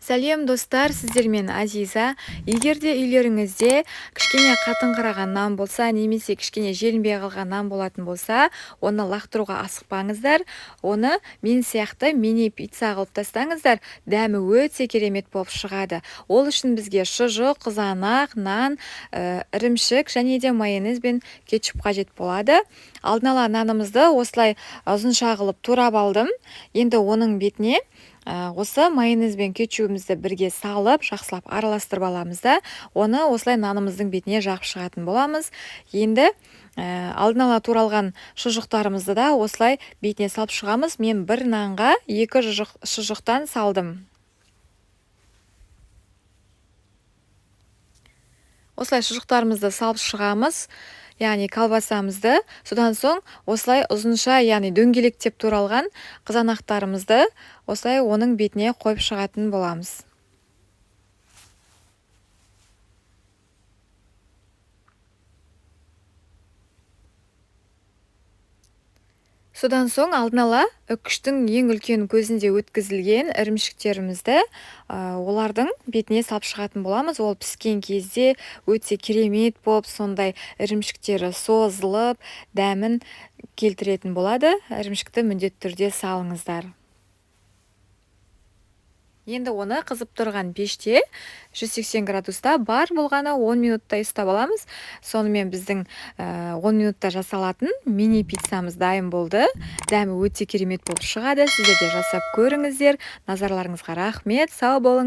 Сәлем, достар! Сіздермен Азиза. Егер де үйлеріңізде кішкене қатыңқыраған нан болса немесе кішкене желінбей қалған нан болатын болса, оны лақтыруға асықпаңыздар. Оны мен сияқты мини пицца қылып тастаңыздар, дәмі өте керемет болып шығады. Ол үшін бізге шұжық, қызанақ, нан, ірімшік және де майонез бен кетчуп қажет болады. Алдын ала нанымызды осылай ұзынша қылып турап алдым. Енді оның бетіне осы майонез бен кетчубімізді бірге салып, жақсылап араластырып аламыз да, оны осылай нанымыздың бетіне жағып шығатын боламыз. Енді алдын ала туралған шұжықтарымызды да осылай бетіне салып шығамыз. Мен бір нанға 2 шұжықтан салдым. Осылай шұжықтарымызды салып шығамыз, яғни колбасамызды. Содан соң осылай ұзынша, яғни дөңгелектеп туралған қызанақтарымызды осылай оның бетіне қойып шығатын боламыз. Содан соң алдын ала үкіштің ең үлкен көзінде өткізілген ірімшіктерімізді олардың бетіне салып шығатын боламыз. Ол піскен кезде өте керемет болып, сондай ірімшіктері созылып, дәмін келтіретін болады. Ірімшікті міндетті түрде салыңыздар. Енді оны қызып тұрған пеште 180 градуста бар болғаны 10 минуттай ұстап аламыз. Сонымен біздің 10 минутта жасалатын мини пиццамыз дайын болды. Дәмі өте керемет болып шығады. Сіздер де жасап көріңіздер. Назарларыңызға рахмет. Сау болыңыз.